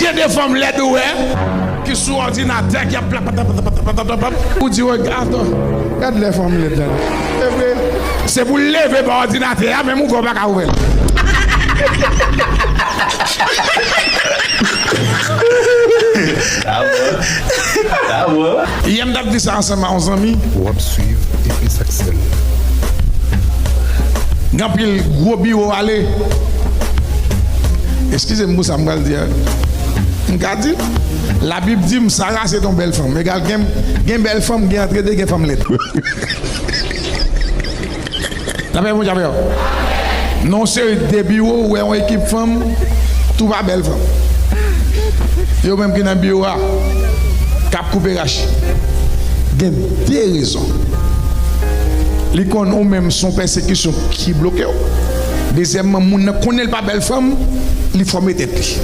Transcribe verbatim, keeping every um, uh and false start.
Gen de fanm lèd ou wè ki sou òdinatè ki ap plap, plap, plap, plap, plap, plap, plap. Ou di, "Wè, gad, gad lè fanm lèd la." E vre. Se pou l leve ba òdinatè a, menm ouvè w pa ka ouvè l. Yè m t ap di sa ansanm a yon zanmi. W ap swiv epi sa k sèl. Gen anpil gwo biwo ale. Eskize m pou sa m pral di a. M ka di l. Labib di m, Sara se t on bèl fanm. Egal, gen, gen bèl fanm, gen antrede, gen fanm lèd. Lapè Bondye avè w. Nan yon seri de biwo, ou wè yon ekip fanm, tou pa bèl fanm. Yo menm ki nan biwo a, k ap koupe rache. Gen de rezon. Li konn ou menm se yon pèsekisyon ki bloke w. Dezyèmman, moun nan konnen l pa bèl fanm, li fòme tèt li.